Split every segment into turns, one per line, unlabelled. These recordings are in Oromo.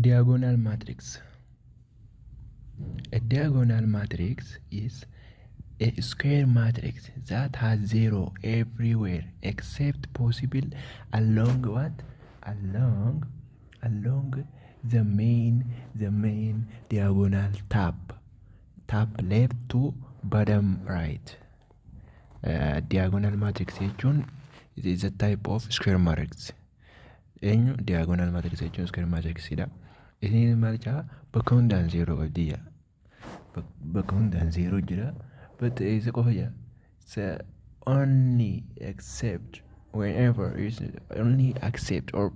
Diagonal matrix. A diagonal matrix is a square matrix that has zero everywhere except possible along what? Along the main diagonal, top left to bottom right. Diagonal matrix jechuun it is a type of square matrix. Eenyu? Diagonal matrix jechuun square matrixidha. Inni maal jedhaa? Bakka hundaan zero qabdi jedha. Bakka hundaan zero jira. But isa qofa jedha. It's only except whenever is only accept or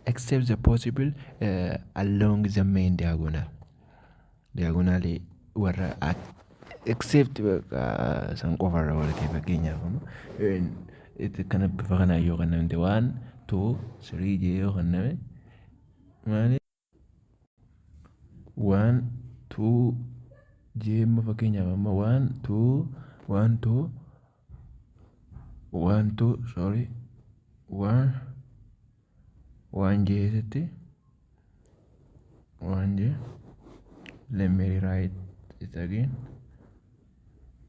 except the possible along the main diagonal. Diagonal warra except san qofarra walate. Fakkeenyaaf, amma itti kana bifa kanaan yoo kennamte, one, two, three jee yoo kenname, maali, one, two jee, amma fakkeenyaaf amma one, two, one, two, one, two, sorry, one, one jee asitti one jee. Let me rewrite it again.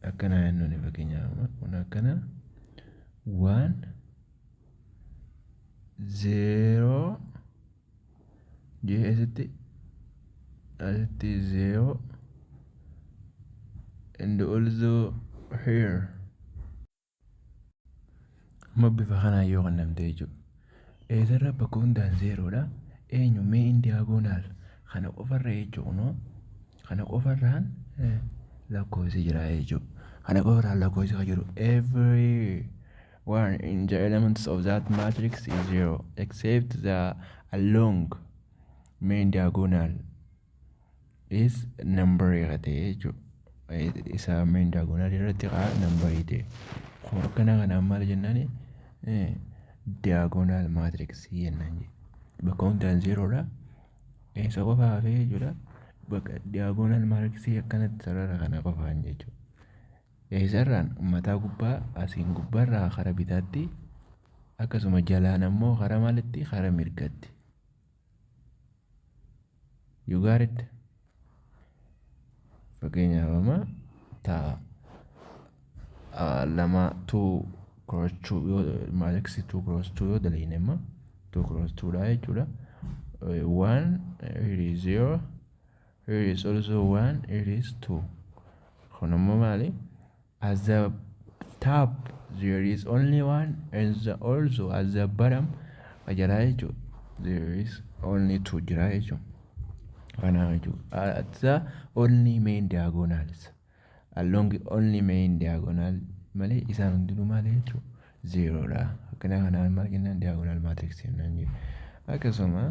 Akkana jennuuni, fakkeenyaaf amma kun akkana one, zero jee, asitti zero and also here. Amma bifa kanaan yoo kennamte jechuudha. Eessarra? Bakka hundaan zerodha. Eenyu? Main diagonal kana qofarra jechuudha. No? Kana qofarraan lakkoofsi jira jechuudha. Kana qofarraan lakkoofsi kan jiru, every one in the elements of that matrix is zero except the along main diagonal is number ta'e jechuudha. Isa main diagonal irratti kaa number ta'e. Akkana kanaan maal jennaani? Diagonal matrix jennaan. Bakka hundaan zerodha. Isa qofa hafee jechuudha. Bakka diagonal matrix akkanatti sarara kana qofaan jechuudha. Isarraan mataa gubbaa asiin gubbaarraa kara bitaatti, akkasuma jalaan ammoo kara maalitti? Kara mirgatti. You got it? Fakkeenyaaf, amma ta'a lama, two cross two yoo matrix two cross two yoo dalagne, amma two cross two dha jechuudha. One, here is zero, here is also one, here is two. Kun ammoo maali? At the top there is only one and the also at the bottom jalaa jechuudha. There is only two jira jechuudha. Kanaaf jechuudha. At the only main diagonals. Along only main diagonal malee isaan hundinuu maali jechuudha? Zerodha. Akkana kanaan maal jennaan? Diagonal matrix jennaan jechuudha. Akkasuma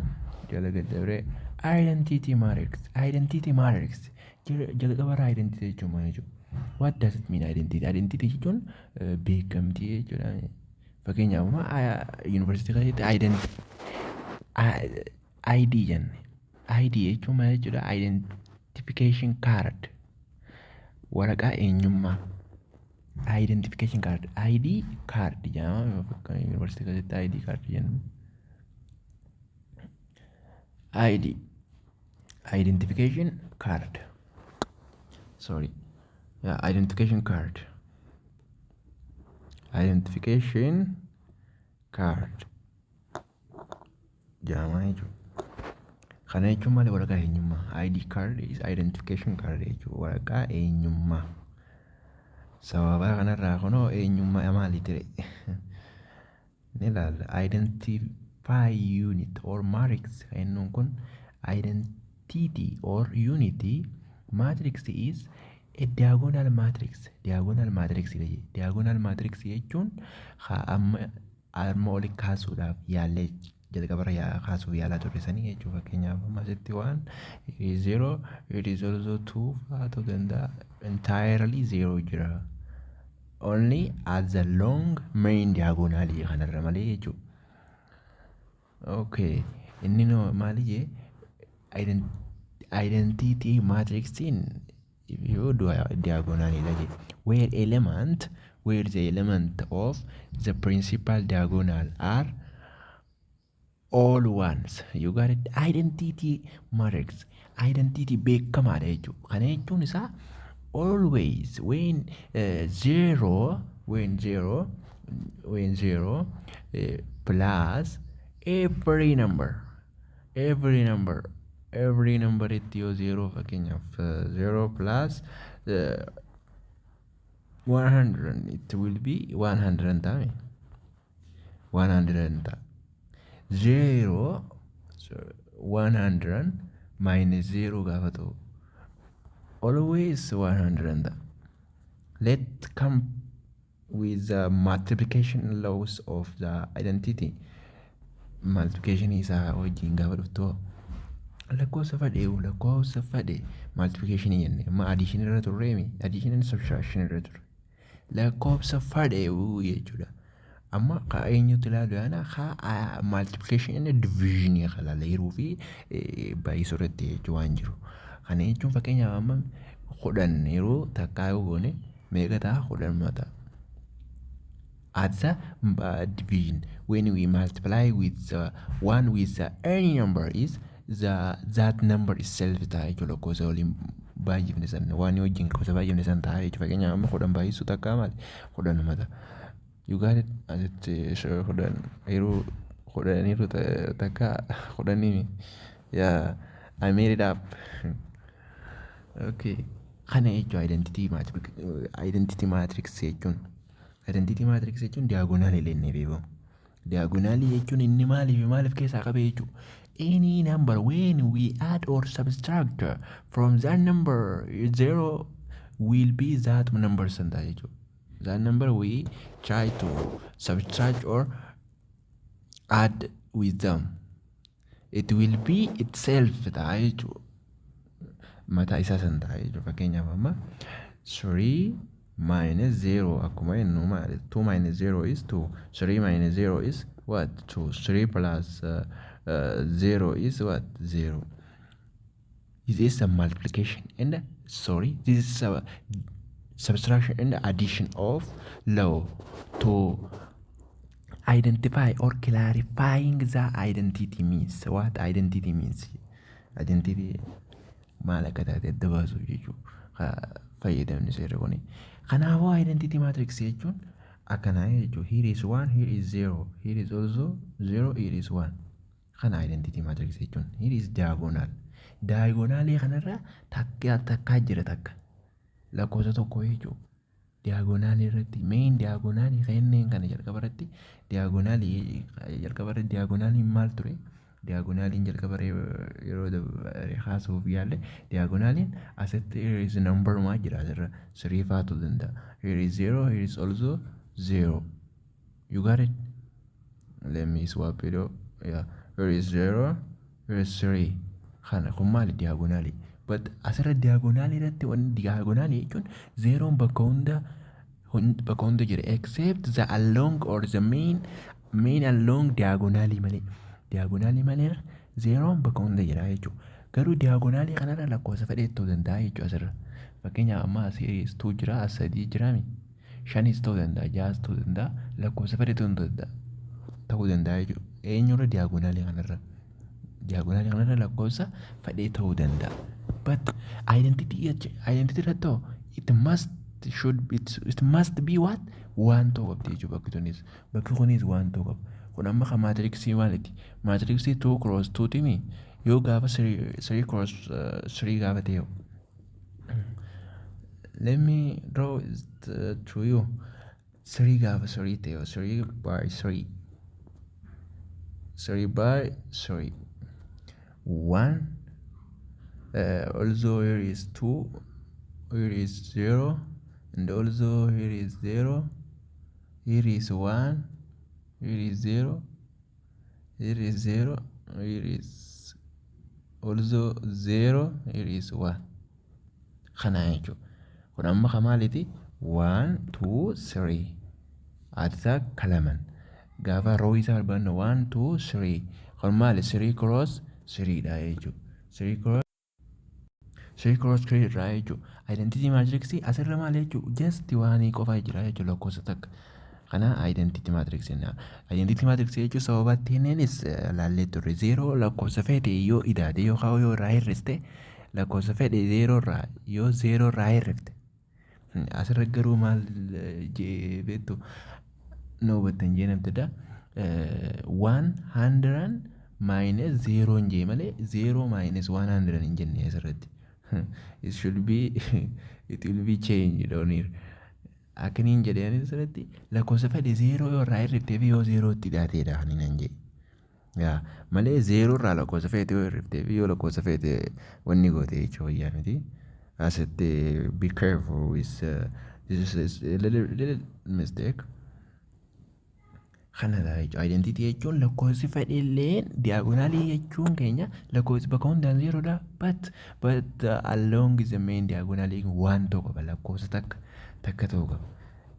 jala gad dabree identity matrix. Identity matrix jalqabarraa identity jechuun maal jechuudha? What does it mean, identity? Identity jechuun beekamtii jechuudha. Fakkeenyaaf, amma yuunivarsiitii keessatti ID jenne. ID jechuun maal jechuudha? Identification card. Waraqaa eenyummaa. Identification card. ID card jedhama. Bakka yuunivarsiitii keessatti ID card jennu. ID. Identification card. Sorry. Yeah, identification card. Identification card jedhama jechuudha. Kana jechuun maali? Waraqaa eenyummaa. ID card is identification card jechuudha. Waraqaa eenyummaa. Sababa kanarraa kunoo eenyummaa maali ture? Ni ilaalla. Identify unit or matrix jennuun kun, identity or unity matrix is a diagonal matrix. Diagonal matrix dha. Diagonal matrix jechuun haa amma amma oli kaasuudhaaf yaallee, jalqabarra kaasuuf yaalaa turre sanii jechuudha. Fakkeenyaaf, amma asitti waan it is zero, it is also two fa'aa ta'uu danda'a. Entirely zero jira. Only at the long main diagonal kanarra malee jechuudha. Okay. Inni no maali jee? Identity matrixiin yoo diagonalidha jee. Where the element of the principal diagonal are All ones. You got it? Identity matrix. Identity beekamaadha jechuudha. Kana jechuun isaa always when zero when zero when zero plus every number itti yoo zero, fakkeenyaaf, zero plus 100, it will be 100 ta'a, 100 ta'a. Zero, so 100 minus zero gaafa ta'u always 100 ta'a. Let come with the multiplication laws of the identity. Multiplication isaa wajjin gaafa dhuftu, lakkoofsa fedhe, lakkoofsa fedhe multiplication jenne. Amma addition irra turreemi, addition and subtraction irra turre. Lakkoofsa fedhe jechuudha. Amma ka eenyutti ilaalu yaana ka multiplication and division ka ilaalla yeroo fi baay'isuu irratti jechuu waan jiru. Kana jechuun fakkeenyaaf amma 10 yeroo takkaa yoo goone meeqa ta'a? 10 ta'a. At the division, when we multiply with the one with the any number, is the that number itself ta'a jechuudha. Lakkoofsa waliin baay'ifne san, waan wajjin lakkoofsa baay'ifne san ta'a jechuudha. Fakkeenyaaf amma 10 baay'isuu takkaa maali? 10 ta'a. You got it? Asitti 10 yeroo 10 yeroo takkaa 10. Yeah, I made it up. Okay, kana jechuun identity matrix. Identity matrix jechuun, identity matrix jechuun diagonal illee beekamu. Diagonal jechuun inni maaliif maaliif keessaa qabe jechuudha. Any number, when we add or subtract from that number, zero will be that number san ta'a jechuudha. That number we try to subtract or add with them, it will be itself ta'a jechuudha. Mataa isaa san ta'a jechuudha. Fakkeenyaaf amma 3 minus 0 akkuma jennu maali? 2 minus 0 is 2. 3 minus 0 is what? 2. 3 plus 0 is what? 0. This is a multiplication and, sorry, this is a subtraction and addition of law to identify or clarifying the identity means what. Identity means, identity maal akka taate adda baasuuf jechuudha fayyadamni seerri kuni. Kanaafuu identity matrix jechuun akkanaa jechuudha. Here is 1, here is 0, here is also 0, here is 1. Kana identity matrix jechuun. Here is diagonal. Diagonalii kanarra takka takkaa jira, takka lakkoofsa tokko jechuudha. Diagonalii irratti, main diagonalii kanneen kana jalqaba irratti, diagonalii jalqaba irratti, diagonaliin maal ture? Diagonaliin jalqaba yeroo haasa'uuf yaalle, diagonaliin asitti here is number maa jira, asirra three faa ta'uu danda'a. Here is zero, here is also zero. You got it? Let me swap it up. Yeah, here is zero, here is three. Kana kun maali? Diagonalii. But asirra diagonalii irratti wanni diagonalii jechuun zeroon bakka hunda jira except the along or the main along diagonalii malee. Diagonalii malee zeroon bakka hunda jira jechuudha. Garuu diagonalii kanarra lakkoofsa fedhee ta'uu danda'a jechuudha asirra. Fakkeenyaaf amma asii two jira, as sadii jiraami. Shanis ta'uu danda'a, ja'as ta'uu danda'a, lakkoofsa fedhe ta'uu danda'a. Ta'uu danda'a jechuudha. Eenyurra? Diagonalii kanarra. Diagonalii kanarra lakkoofsa fedhee ta'uu danda'a. But identity irratti hoo it must be what? One ta'uu qabdi jechuudha bakki tunis. Bakki kunis one ta'uu qaba. Kun amma kan matrixii maaliiti? Matrixii two cross two timi yoo gaafa three cross three gaafa ta'e, let me draw it to you. Three gaafa three ta'e, three by three, three by three, one. Also here is two, here is zero, and also here is zero, here is one, here is zero, here is zero, here is also zero, here is one. Kana jechuudha. Kun amma ka maaliiti? One, two, three. At column gaafa row isaa barbaadnu, one, two, three. Kun maali? Three cross three dha jechuudha. Three cross three cross three irraa jechuudha. Identity matrix asirra maal jechuudha? Just one qofaa jira jechuudha, lakkoofsa takka. Kana identity matrix jenna. Identity matrix jechuun sababa teeneenis laallee turre, zeeroo lakkoofsa fedhe yoo idaate yookaan yoo irraa hir'iste, lakkoofsa fedhe zeeroo irraa yoo zeeroo irraa hir'ifte. Asirra garuu maal jee beektu na hubattan jee namtidha. 100 minus zero hin jee malee zero minus 100 hin jenne asirratti. It will be changed on here. Akkaniin jedhee asirratti lakkoofsa fedhe zeeroo yoo irraa hir'iftee fi yoo zeerootti hidhaateedha kan inni jedhe. Yaa malee zeeroo irraa lakkoofsa feete yoo hir'iftee fi yoo lakkoofsa feete wanni goote jechuu wayyaa miti. Asitti be careful with this is a little, little mistake. Kanadha jechuudha. Identity jechuun lakkoofsi fedhe illee diagonalii jechuun keenya lakkoofsi bakka hundaan zeeroodha. But along the main diagonalii waan ta'u qaba, lakkoofsa takka takka ta'uu qaba.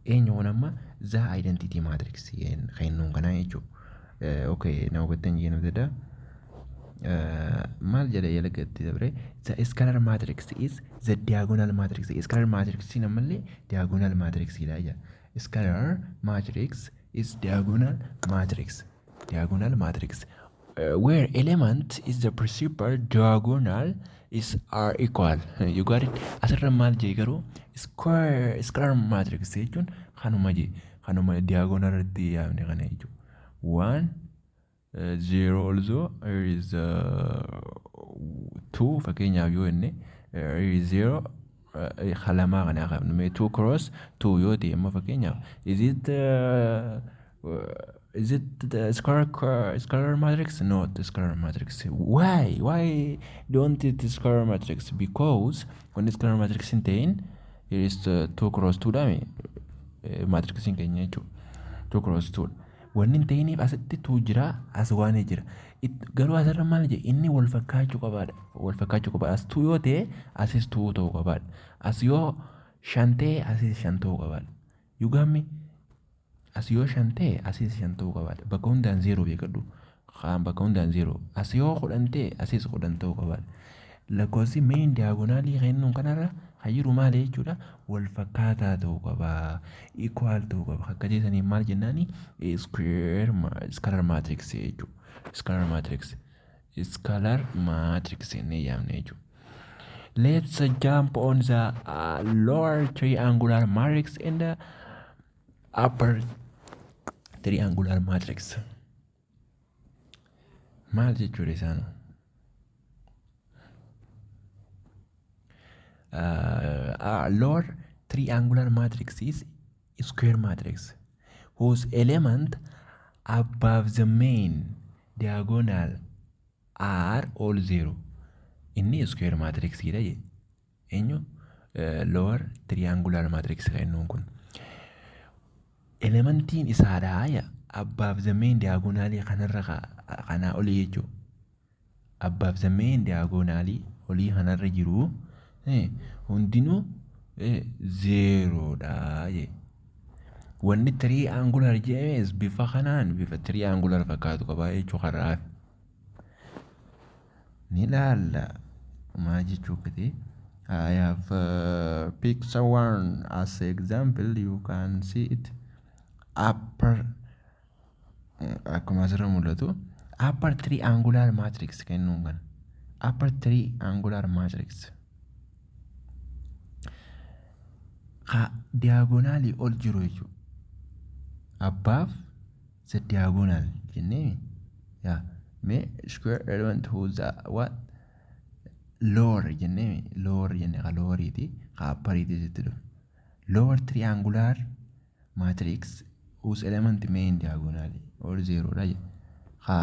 Eenyu kun amma the identity matrix kennuun kanaa jechuudha. Okay, na hubattan jee namtidha. Maal jedha jalatti dabre? The scalar matrix is the diagonal matrix. Scalar matrix ammallee diagonal matrix dha jedha. Scalar matrix is diagonal matrix. Diagonal matrix. Where element is the principal diagonal is are equal. You got it? Asirra maal jee garuu square scalar matrix jechuun kanuma jee, kanuma diagonal irratti yaamne kana jechuudha. One zero, also here is two. Fakkeenyaaf yoo jenne here is zero, lamaa kana qabnu mee two cross two yoo ta'e amma fakkeenyaaf is it the scalar matrix? Not the scalar matrix. Why don't it scalar matrix? Because when scalar matrix hin ta'in, here is two cross two dhame matrixiin keenya jechuudha. Two cross two wanni hin ta'iniif asitti two jira, as waan jira. Garuu asirra maal jedhe? Inni wal fakkaachuu qabaadha. Wal fakkaachuu qaba. As two yoo ta'e asis two ta'uu qabaadha. As yoo shan ta'e asis shan ta'uu qabaadha. You got me? As yoo shan ta'e asis shan ta'uu qabaadha. Bakka hundaan zeeroo beekadhu. Kaan bakka hundaan zeeroo. As yoo 10 ta'e asis 10 ta'uu qabaadha. Lakkoofsi main diagonalii kennuun kanarra kan jiru maali jechuudha? Wal fakkaataa ta'uu qaba. Equal ta'uu qaba. Akka jeesaniin maal jennaani? Square scalar matrix jechuudha. Scalar matrix. Scalar matrix jennee yaamne jechuudha. Let's jump on the lower triangular matrix and the upper triangular matrix. Maal jechuudha isaanu? Lower triangular matrix is square matrix whose element above the main diagonal are all zero. Inni square matrix dha jedhe. Eenyu? Lower triangular matrix kan jennuun kun. Elementiin isaadhaa ya above the main diagonal kanarra kanaa olii jechuudha. Above the main diagonal olii kanarra jiru hundinuu zeeroodha jedhe. Wanni triangular jedhames bifa kanaan bifa triangular fakkaatu qaba jechuu karaa. Ni ilaalla maal jechuu akka ta'e. I have picked someone as example. You can see it upper, akkuma asirra mul'atu upper triangular matrix kennuun kana. Upper triangular matrix ka diagonalii ol jiru jechuudha. Above the diagonal jennee yaa mee square element whose what lower jennee, lower jennee ka loweriiti ka upperiiti sitti dhufe. Lower triangular matrix whose element main diagonal or zero dha jedhe. Ka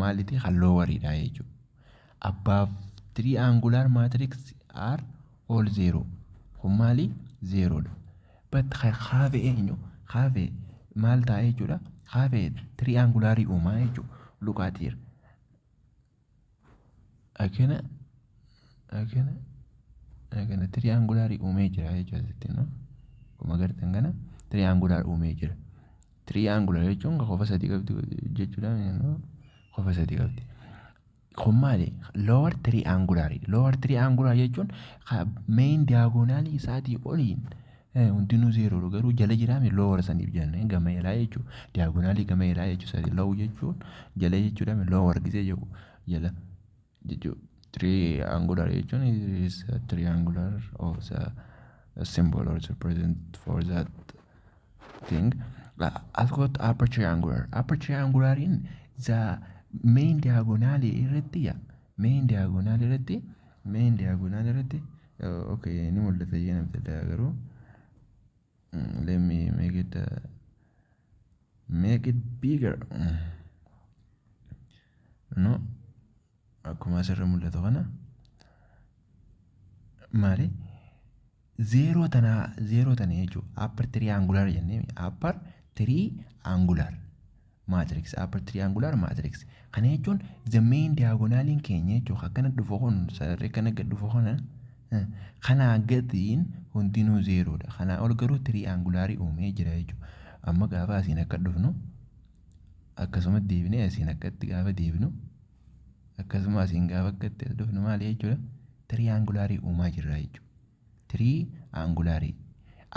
maaliti? Ka loweriidha jechuudha. Above triangular matrix are all zero. Kun maali? Zeroodha. But hafe eenyu? Hafe maal ta'a jechuudha? Hafe triangularii uumaa jechuudha. Look at here. Akkana akkana akkana triangularii uumee jira jechuudha asitti, no? Akkuma agartan kana triangular uumee jira. Triangular jechuun kofa sadii qabdi jechuudha. No? Kofa sadii qabdi. Kun maali? Lower triangular. Lower triangular jechuun main diagonalii isaatii oliin Hundinuu zeeroodha, garuu jala jiraame lower saniif jenne gama jalaa jechuudha. Diagonalii gama jalaa jechuudha. Low jechuun jala jechuudha. Lower gisee jedhu jala jechuudha. Triangular jechuun is a triangular of the symbol or represent for that thing. As got upper triangular. Upper triangular in the main diagonal irratti, ya, main diagonal irratti, main diagonal irratti. Okay, ni mul'ata jee namti garuu let me make it bigger. No, akkuma asirra mul'atu kana maali, zeeroo tana, zeeroo tana jechuudha. Upper triangular jennee, upper triangular matrix, upper triangular matrix kana jechuun the main diagonaliin keenya jechuudha. Akkana dhufu kun, sararri akkana gad dhufu kana, kanaa gatiin hundinuu zeeroodha. Kanaa ol garuu triangularii uumee jira jechuudha. Amma gaafa asiin akka dhufnu, akkasuma deebinee asiin akkatti gaafa deebinu, akkasuma asiin gaafa akkatti as dhufnu, maali jechuudha? Triangularii uumaa jirra jechuudha. Triangularii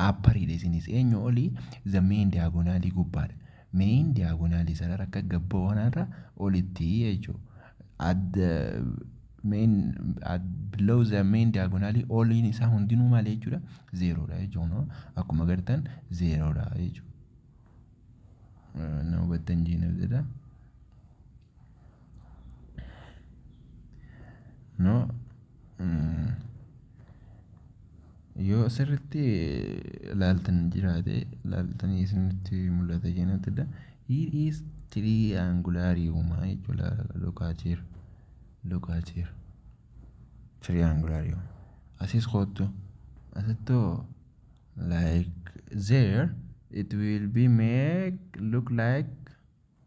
upperiidha. Isinis eenyu olii? The main diagonalii gubbaadha. Main diagonalii sarara akka gabboo kanarra olitti jechuudha. At the main, at below the main diagonalii oliin isaa hundinuu maali jechuudha? Zeeroodha jechuudha. Akkuma agartan zeeroodha jechuudha. Na hubattan jiina jedha. No, yoo sirriitti ilaaltan jiraate, ilaaltanii isinitti mul'ata jeenattidha. Here is triangular uumaa jechuudha. Look at here. Look at here. Triangular. Asis kottu. Asittoo like there it will be make look like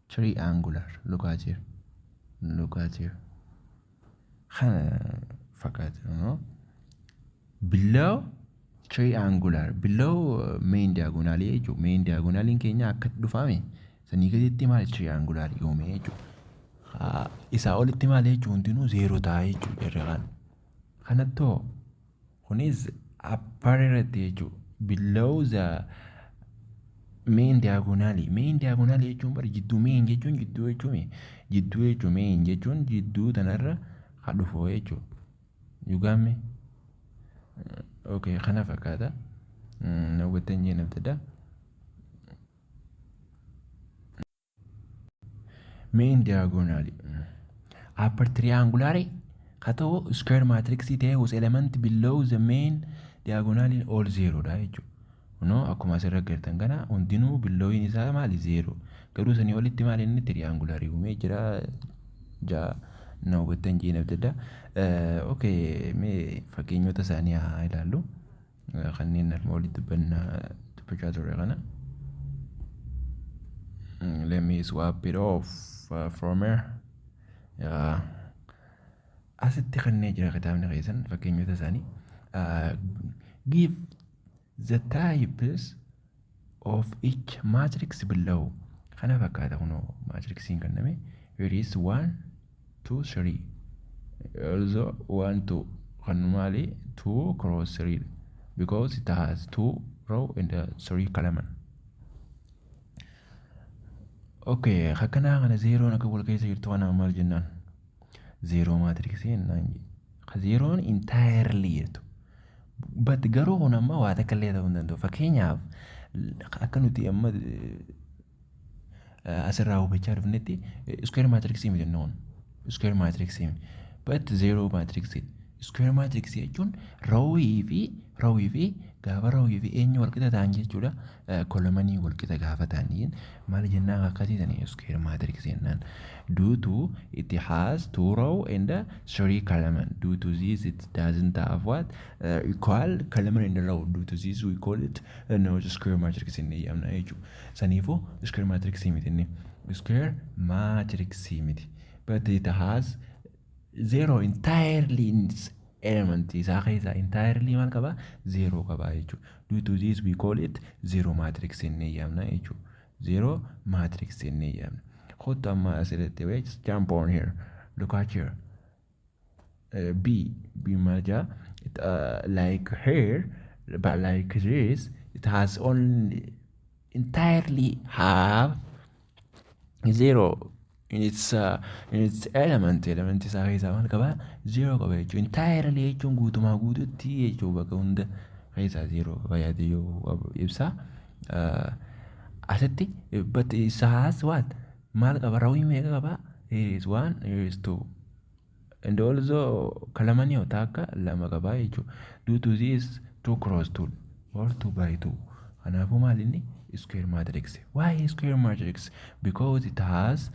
triangular. Look at here. Look at here. Kana fakkaata, no? Below triangular, below main diagonal jechuudha. Main diagonaliin keenya akka dhufame sanii gaditti maal, triangular uume jechuudha. Isaa olitti maal jechuun, hundinuu zeeroo ta'a jechuudha jarri kana. Kanattoo kunis upper irratti jechuudha. Below the main diagonal. Main diagonal jechuun bara jidduu, main jechuun jidduu jechuun, jidduu jechuun, main jechuun jidduu tanarra haa dhufu jechuudha. You got me? Okay, kana fakkaata. Na hubattan jee namtidha. Main diagonal. Upper triangular haa ta'u, square matrix ta'e whose element below the main diagonal all zero dha jechuudha. Kunoo akkuma asirra agartan kana hundinuu belowiin isaa maali? Zero. Garuu sanii olitti maali, inni triangular uumee jira. Jaa na hubattan jee namtidha. Okay, mee fakkeenyota isaanii haa ilaallu. Kanneen armaan olitti dubbachaa turre kana. Let me swap it off from here. Yeah. Asitti kanneen jira kitaabni keessan fakkeenyota isaanii. Give the types of each matrix below. Kana fakkaata kunoo matrixiin kenname. Here is one, two, three. Also one, two. Kan maali? Two cross three. Because it has two row and three column. Okay, akkanaa kana zeeroon akka wal keessa jirtu kana maal jennaan? Zero matrixii jennaan. Zeeroon entirely jirtu. But garuu kun amma waa takka illee ta'uu hin danda'u. Fakkeenyaaf, akka nuti amma asirraa hubachaa dhufnetti square matrixii miti inni kun. Square matrixii miti. But zero matrixii. Square matrixii jechuun rowii fi gaafa rowii fi eenyu walqixa ta'an jechuudha. Columnii walqixa gaafa ta'aniin maal jennaan akkasiisanii square matrixii jennaan. Due to it has two row and three column. Due to this it doesn't have what, equal column and row. Due to this we call it no square matrix inni jedhamna jechuudha. Saniifuu square matrixii miti inni. Square matrixii miti. But it has zero entirely in its element isaa keessaa entirely maal qaba? Zero qaba jechuudha. Due to this we call it zero matrix jennee yaamna jechuudha. Zero matrix jennee yaamna. Kottu amma asirratti, let's jump on here. Look at here. B B maal jaa, like here, but like this. It has only entirely have zero in its element. Element isaa keessaa maal qaba? Zero qaba jechuudha. Entirely jechuun guutumaa guututti jechuudha. Bakka hunda keessaa zero qaba yaadee yoo ibsa. Asitti but it has what? Maal qaba? Rowii meeqa qaba? Here is one, here is two. And also columnii yoo takka, lama qaba jechuudha. Due to this, two cross two or two by two. Kanaafuu maal inni? Square matrix. Why square matrix? Because it has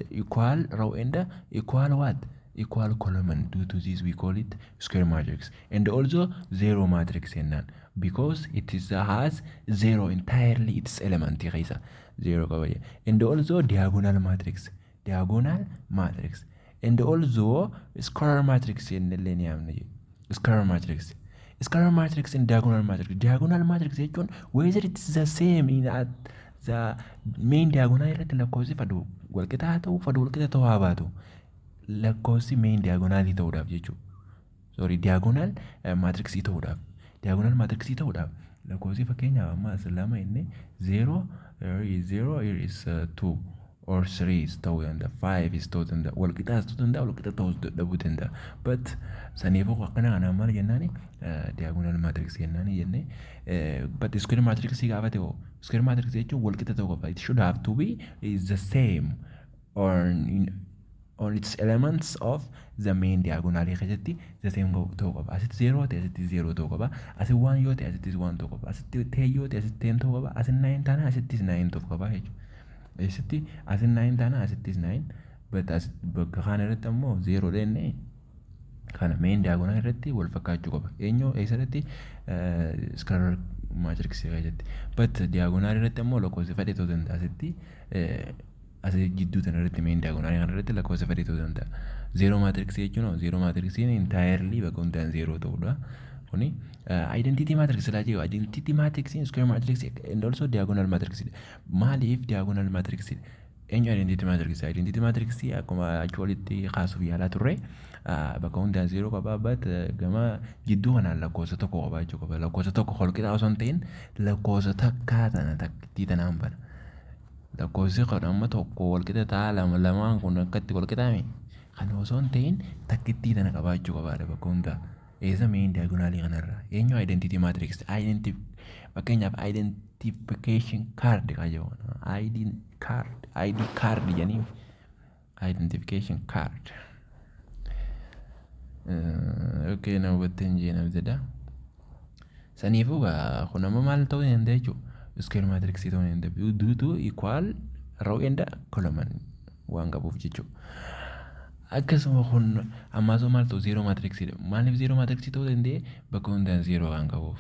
equal row and equal what? Equal column. Due to this, we call it square matrix. And also zero matrix jennaan. Because it is has zero entirely its element keessa zero qaba. And also diagonal matrix. Diagonal matrix. And also scalar matrix jennellee ni yaamna. Scalar matrix. Scalar matrix and diagonal matrix. Diagonal matrix jechuun whether it is the same in at the main diagonal irratti lakkoofsi fadhu walqixa haa ta'u, fadhu walqixa ta'uu haa baatu, lakkoofsi main diagonalii ta'uudhaaf jechuudha. Sorry, diagonal matrixii ta'uudhaaf. Diagonal matrixii ta'uudhaaf lakkoofsi, fakkeenyaaf amma as lama inni zero, here is zero, here is two or three is ta'uu danda'a, five is ta'uu danda'a, walqixaas ta'uu danda'a, walqixa ta'uu dhabuu danda'a. But saniifuu akkana kanaan maal jennaani? Diagonal matrix jennaani jennee. But square matrix gaafa ta'u, square matrix jechuun walqixa ta'uu qaba. It should have to be is the same on its elements of the main diagonal keessatti the same ta'uu qaba. Asitti zero ta'e, asitti zero ta'uu qaba. Asitti one yoo ta'e, asittis one ta'uu qaba. Asitti 10 yoo ta'e, asitti 10 ta'uu qaba. Asitti nine taana, asittis nine ta'uu qaba jechuudha. Asitti asitti nine taana, asittis nine. But as bakka kana irratti ammoo zero jennee kana main diagonal irratti wal fakkaachuu qaba. Eenyu eessa irratti? Scalar matrix keessatti. But diagonal irratti ammoo lakkoofsa fedhe ta'uu danda'a. Asitti as jidduu tana irratti, main diagonal kana irratti lakkoofsa fedhe ta'uu danda'a. Zero matrix jechuun, zero matrixiin entirely bakka hundaan zero ta'uudha. Kuni identity matrix laa jedhu. Identity matrixiin square matrix and also diagonal matrix. Maaliif diagonal matrix? Eenyu identity matrix? Identity matrix akkuma achi walitti kaasuuf yaalaa turre, bakka hundaan zero qaba, but gama jidduu kanaan lakkoofsa tokko qabaachuu qaba. Lakkoofsa tokko holqixa osoo hin ta'in, lakkoofsa takkaa tana, takkittii tanaan bana. Lakkoofsi kun amma tokko walqixa ta'a, lama, lamaan kun akkatti walqixaame kana osoo hin ta'in, takkittii tana qabaachuu qabaadha bakka hundaa. Eessa? Main diagonalii kanarra. Eenyu identity matrix? Identity, fakkeenyaaf, identification card kan jedhamu, ID card, ID card jedhanii, identification card. Okay, na hubatteen jee jedha. Saniifuu kun amma maal ta'uu danda'a jechuudha? Square matrix ta'uu danda'a. Due to equal row and column waan qabuuf jechuudha. Akkasuma kun ammaasoo maal ta'u? Zero matrixiidha. Maaliif zero matrixii ta'uu danda'e? Bakka hundaan zero waan qabuuf.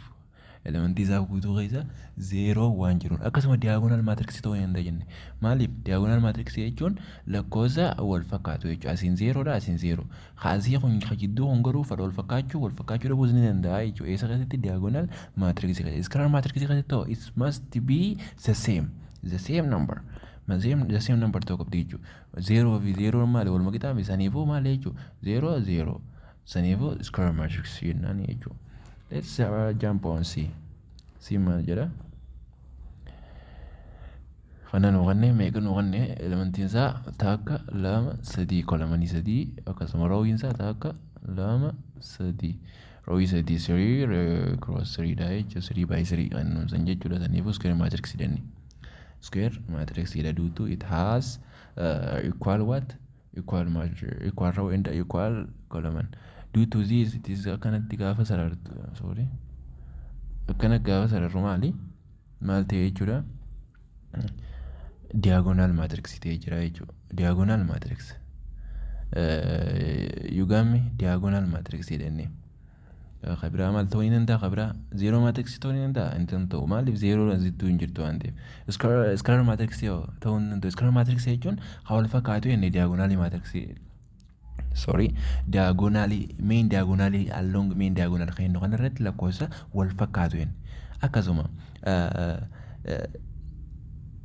Elementii isaa guutuu keessa zero waan jiruun. Akkasuma diagonal matrixii ta'uu danda'a jenne. Maaliif? Diagonal matrixii jechuun lakkoofsa wal fakkaatu jechuudha. Asiin zerodha, asiin zero. Asii kun jidduu kun garuu fadha wal fakkaachuu dhabuus ni danda'a jechuudha. Eessa keessatti? Diagonal matrixii keessatti. Scalar matrixii keessatti ta'u, it must be the same number. The same number ta'uu qabdi jechuudha. Zero fi zero maali? Waluma qixaami. Saniifuu maali jechuudha? Zero, zero. Saniifuu square matrix jennaan jechuudha. Let's jump on C. C maal jedha? Kana nu kannee meeqa nu kannee? Elementiin isaa takka, lama, sadii, columnii sadii. Akkasuma rowiin isaa takka, lama, sadii, rowii sadii, three cross three dha jechuudha. Three by three kan nuun san jechuudha. Saniifuu square matrix jenni. Square matrix dha due to it has equal what? Equal matrix, equal row and equal column. Due to this, it is akkanatti gaafa sarartu, sorry, akkana gaafa sararru maali maal ta'e jechuudha? Diagonal matrix ta'ee jira jechuudha. Diagonal matrix yugaammi diagonal matrix jennee. Kabiraa maal ta'uu ni danda'a? Kabiraa zero matrix ta'uu ni danda'a? Hin ta'u. Maaliif? Zero zittuu hin jirtu waan ta'eef. Scalar matrix ta'uu hin danda'u. Scalar matrix jechuun haa wal fakkaatu jenne. Diagonalii matrix, sorry, diagonalii, main diagonalii, along main diagonal kan jennu kanarratti lakkoofsa wal fakkaatu jenne. Akkasuma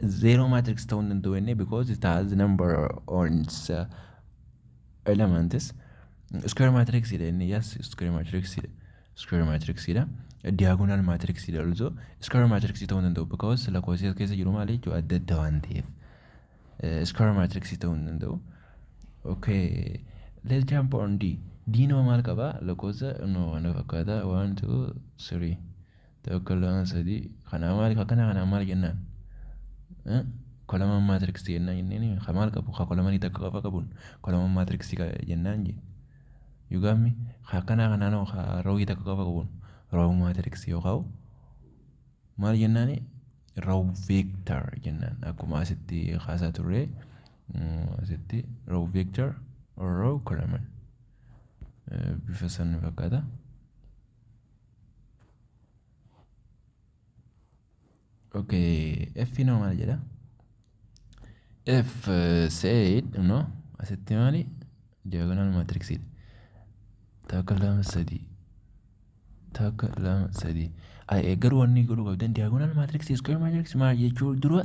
zero matrix ta'uu hin danda'u jenne because it has number on its elements. Square matrix dha inni. Yes, square matrix dha, square matrix dha. Diagonal matrix dha also. Square matrix ta'uu hin danda'u because lakkoofsi as keessa jiru maali jechuudha? Adda adda waan ta'eef. Square matrix ta'uu hin danda'u. Okay, let's jump on D. D nama maal qabaa? Lakkoofsa no na fakkaata, 1, 2, 3, tokko, lama, sadii. Kanaa maali? Akkana kanaa maal jennaan? Column matrix jennaan jenneen. Ka maal qabu? Ka columnii takka qofa qabuun column matrix jennaan jee. You got me? Ka akkanaa kanaan ka rowii takka qofa qabuun row matrix yookaan maal jennaani? Row vector jennaan. Akkuma asitti kaasaa turre, asitti row vector or row column bifa san fakkaata. Okay, F nama maal jedha? F said no, asitti maali? Diagonal matrix dha. Takka, lama, sadii. Takka, lama, sadii. Garuu wanni godhuu qabdan diagonal matrix, square matrix maal jechuu dura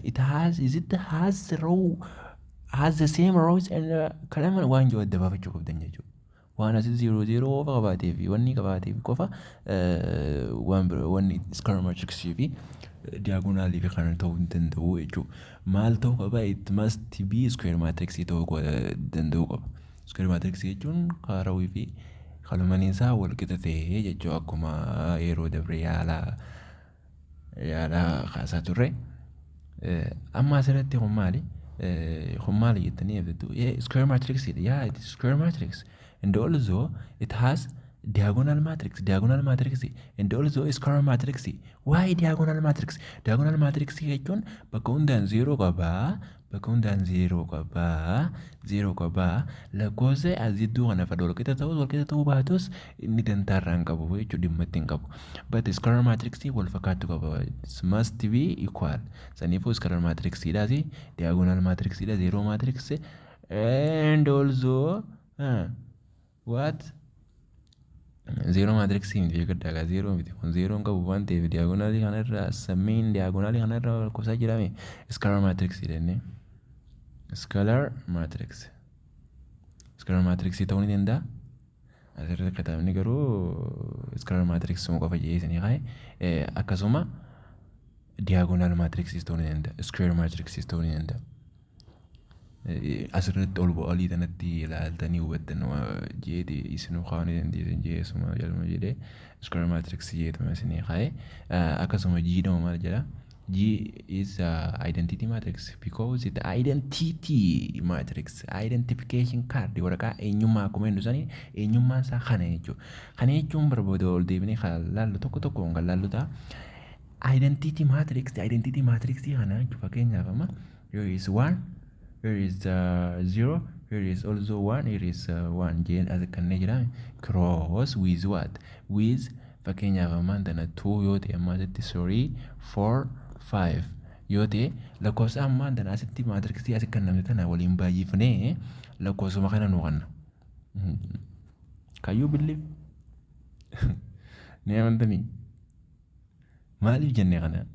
it has is it has row has the same rows and column waan jiru adda baafachuu qabdan jechuudha. Waan asii zero zero qofa qabaatee fi wanni qabaatee fi qofa waan bira wanni square matrix fi diagonalii fi kana ta'uu hin danda'u jechuudha. Maal ta'uu qaba? It must be square matrix ta'uu danda'uu qaba. Square matrix jechuun rowii fi columniin isaa wal qixa ta'ee jechuudha, akkuma yeroo dabre yaala kaasaa turre. Amma asirratti kun maali? Kun maali jettanii eeggattu? Square matrix, yeah, it is square matrix. And also it has diagonal matrix, diagonal matrix and also square matrix. Why diagonal matrix? Diagonal matrix jechuun bakka hundaan zero qabaa, bakka hundaan zero qabaa, zero qabaa. Lakkoofsa as jidduu kana fadha walqixa ta'us walqixa ta'uu baatus inni dantaarraa hin qabu jechuudha, dhimma itti hin qabu. But square matrix wal fakkaattu qaba. It must be equal. Saniifuu square matrix dhaas, diagonal matrix dha, zero matrix and also what? Zero matrix miti, beekadhaa gaa, zero miti kun, zero hin qabu waan ta'eef diagonalii kanarra sammiin diagonalii kanarra lakkoofsaa jirame scalar matrix jennee. Scalar matrix. Scalar matrix ta'uu ni danda'a. Asirratti kitaabni garuu scalar matrix qofa jedhee isinii kaa'e. Akkasuma diagonal matrix ta'uu ni danda'a. Square matrix ta'uu ni danda'a. Asirratti ol olii kanatti ilaaltanii hubattan jeeti isinuu kaa'uu ni dandeessan jeesuma jaluma jedhee square matrix jeetuma isinii kaa'e. Akkasuma G dhama maal jedha? G is identity matrix because it identity matrix, identification card, waraqaa eenyummaa akkuma jennu sanii eenyummaan isaa kana jechuudha. Kana jechuun barbaada ol deebinee kan laallu tokko tokkoon kan laallu ta'a. Identity matrix, identity matrix kana jechuudha. Fakkeenyaaf amma here is one, here is zero, here is also one, here is one jeen as kanneen jira cross with what? With fakkeenyaaf ammaan tana two yoo ta'e, amma asitti three, four, five yoo ta'e, lakkoofsa ammaan tana asitti matrixii asi kennamte tana waliin baay'ifnee lakkoofsuma kana nu kenna. Can you believe? Ni amantanii? Maaliif jenne kana?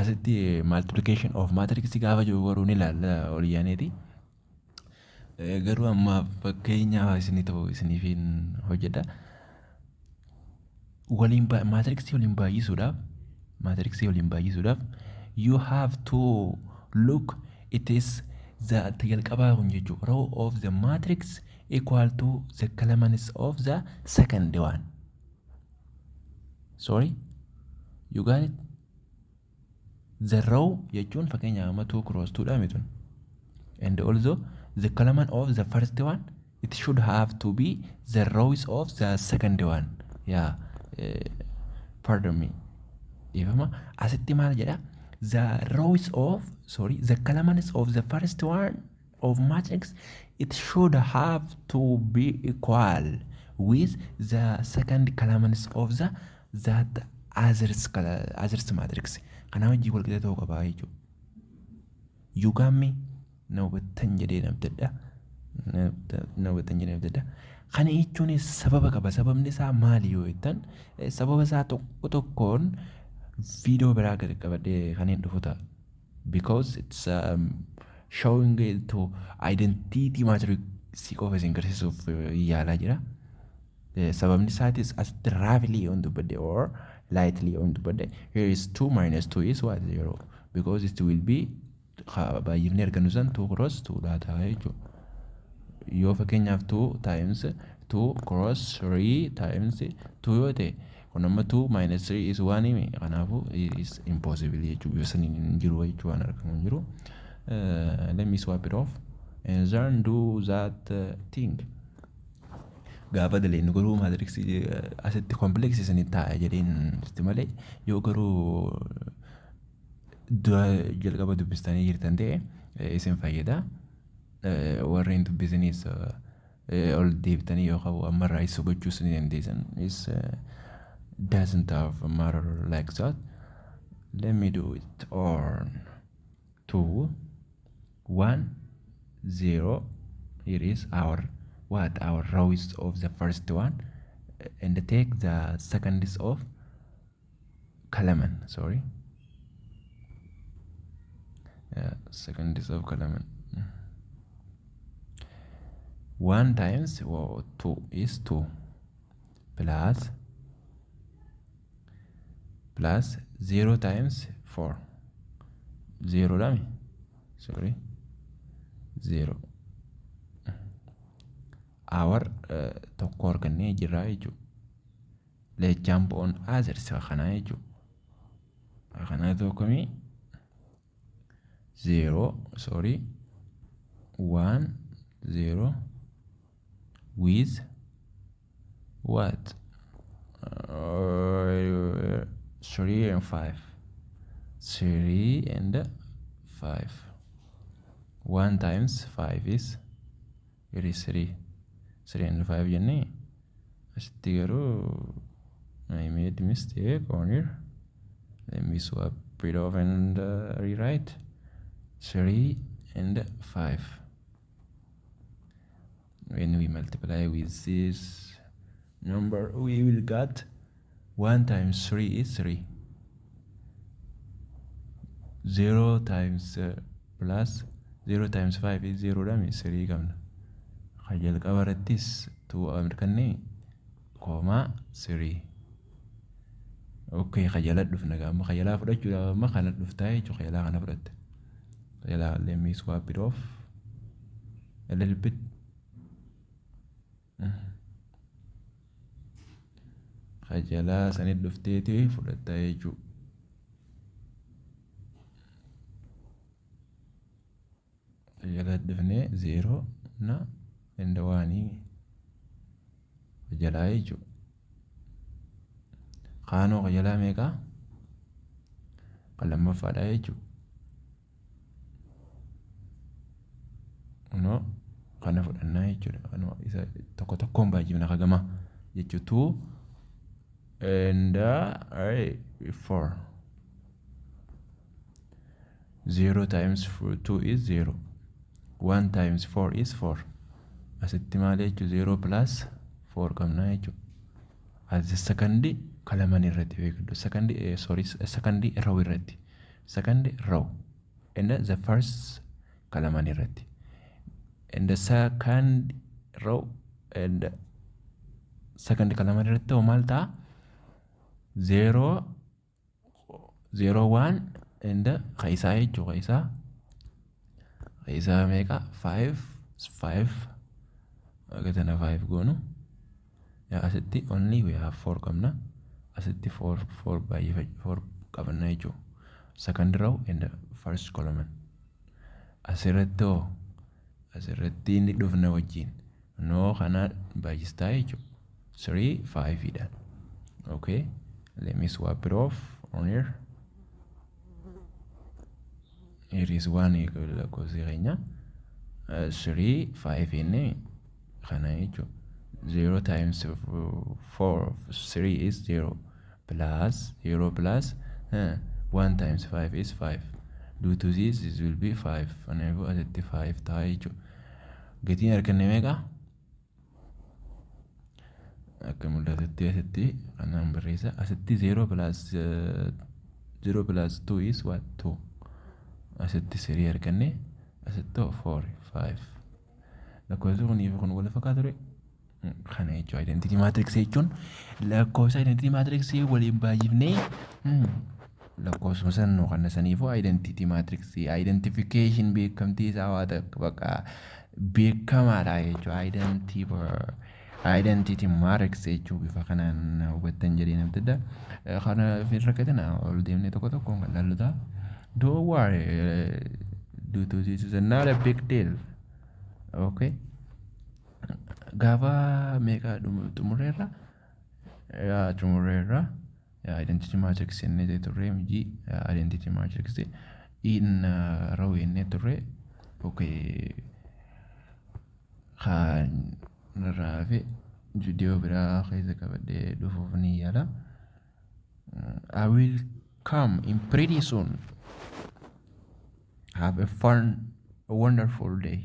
Asitti multiplication of matrix gaafa jiru garuu ni ilaalla ol yaaneeti. Garuu amma fakkeenyaaf isinii ta'u isiniifin hojjedha. Waliin matrixii waliin baay'isuudhaaf, matrixii waliin baay'isuudhaaf you have to look it is the jalqabaa kun jechuudha. Row of the matrix equal to the columns of the second one. Sorry, you got it? The row jechuun fakkeenyaaf amma 2 cross 2 dha mitun. And also the column of the first one, it should have to be the rows of the second one. Yeah, pardon me. Dhiifama. Asitti maal jedha? The rows of, sorry, the columns of the first one of matrix, it should have to be equal with the second columns of the that others matrix. Kanaa wajjin wal qixa ta'uu qaba jechuudha. You got me? Na hubattan jedhee nabdadha. Na hubattan jedhee nabdadha. Kana jechuun sababa qaba. Sababni isaa maali yoo jettan, sababa isaa tokko tokkoon viidiyoo biraa gadi qabadhee kan hin dhufu ta'a. Because it's showing it to identity matrix qofa isin agarsiisuuf yaalaa jira. Sababni isaatis asitti roughly yoon dubbadhe or lightly yoon dubbadhe, here is 2 minus 2 is what? 0, because it will be baay'ifni argannu san 2 cross 2 dha ta'a jechuudha. Yoo fakkeenyaaf 2 times 2 cross 3 times 2 yoo ta'e, kun amma 2 minus 3 is 1 himi. Kanaafuu is impossible jechuudha. Bifa saniin hin jiru jechuu, waan argamu hin jiru. Let me swap it off and then do that thing. Gaafa daleenyu garuu matrixii asitti complexii sanitti taa'a jedheen sitti malee, yoo garuu dura jalqaba dubbistanii jirtan ta'e isin fayyada. Warreen dubbisaniis ol deebitanii yookaan ammarraa isa gochuus ni dandeessan. Is doesn't have a matter like that. Let me do it on 2 1 0. Here is our what? Our rows of the first one and take the seconds of column, sorry, yeah, seconds of column. 1 times, well, 2 is 2 plus 0 times 4, 0 dami, sorry, 0. Our tokko argannee jirra jechuudha. Let's jump on others kanaa jechuudha. Kanaa tokkomii 0, sorry, 1 0 with what? 3 and 5, 3 and 5. 1 times 5 is, it is 3, 3 and 5 jennee. Asitti garuu I made mistake on here. Let me swap it off and rewrite 3 and 5. When we multiply with this number, we will get 1 times 3 is 3, 0 times plus 0 times 5 is 0 dha. 3 qabna. Kan jalqaba irrattis 2 arganne, comma 3. Okay, kajalaa dhufna. Amma kajalaa fudhachuudhaaf amma kana dhuftaa jechuudha. Kajalaa kana fudhatte. Kajalaa, let me swap it off a little bit. Kajalaa sanit dhufteeti fudhatta jechuudha. Kajalaa dhufnee zero na and oneii kajalaa jechuudha. Kaanoo kajalaa meeqaa? Kan lammaffaadha jechuudha. Kunoo kana fudhannaa jechuudha. Kanoo isa tokko tokkoon baay'ifna kagamaa jechuudha. Two and four. Zero times two is zero. One times four is four. Asitti maal jechuudha? Zero plus four qabna jechuudha. As second column irratti beekadhu. Second, sorry, second row irratti. Second row and the first column irratti. And the second row and second column irratti hoo maal ta'a? Zero, zero, one and ka isaa jechuudha. Ka isaa meeqa? Five, five. Akka tana five goonu. Yaa, asitti only we have four qabna. Asitti four, four baay'ee four qabna jechuudha. Second row and first column. Asirratti hoo? Asirratti inni dhufna wajjin. Noo kana baay'istaa jechuudha. Three, five dha. Okay. Let me swap it off on here. Here is one lakkoofsi keenya. Three, five jennee kana jechuudha. Zero times four, three is zero, plus zero plus one times five is five. Due to this, this will be five. Kanaafuu asitti five ta'a jechuudha. Gatiin arganne meeqa? Akka mul'atutti asitti kanaan barreessa. Asitti zero plus zero plus two is what? Two. Asitti three arganne, asitti four, five. Lakkoofsi kunii fi kun wal fakkaatu ture. Kana jechuudha identity matrix jechuun lakkoofsa identity matrix waliin baay'ifnee lakkoofsuma san nu kanna saniifuu identity matrix identification beekamtii isaa waa takka bakka beekamaadha jechuudha. Identity matrix jechuun bifa kanaan hubattan jedhee namtti adda. Kana fi rakkatina ol deemnee tokko tokkoon kan laallu ta'a. Don't worry, due to this is not a big deal. Okay. Gaafa meeqa xumurreerra? Yaa, xumurreerra. Identity matrix jennee turre, miji identity matrix in row jennee turre. Okay. Kan irraa hafe viidiyoo biraa keessa qabadhee dhufuuf ni yaala. I will come in pretty soon. Have a fun, a wonderful day.